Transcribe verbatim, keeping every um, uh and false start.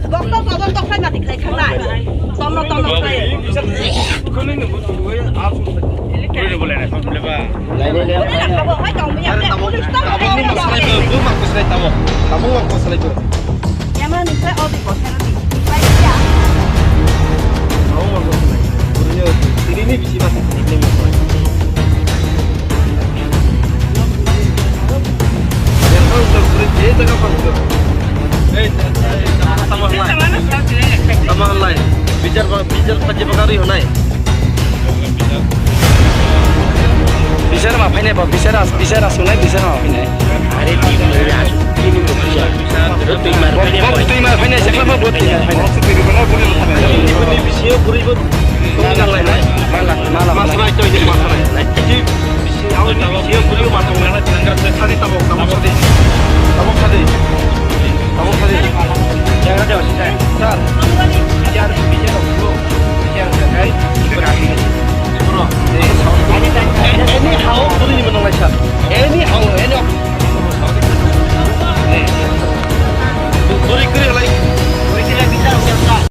Bokto todonto khlai mati khlai khangnai. Tomno tomno khlai. Police tamo. Tabuk ni masalai bo, bo ma kuslai tabuk. Tabuk ma kuslai bo. Yama ni khlai odi ko. Tabuk ma kuslai. Buri yo, tiri ni bisi ba tiri ni masalai. Bichar ba, bichar khaji bagari honai. Bichar ma phainai ba, bichar as, bichar as honai, bichar ma phainai. Are di, as, ini bichar. Bo, bo twi ma phainai, sekla bo, bo twi ma phainai. Ini bisi yo buri bo. Mala, mala, mala. Masalai to ini masalai. Ini bisi, awal ini bisi yo buri bo masalai. Sadi tabok, tabok sadi. Tabok sadi. Tabok sadi. Sir.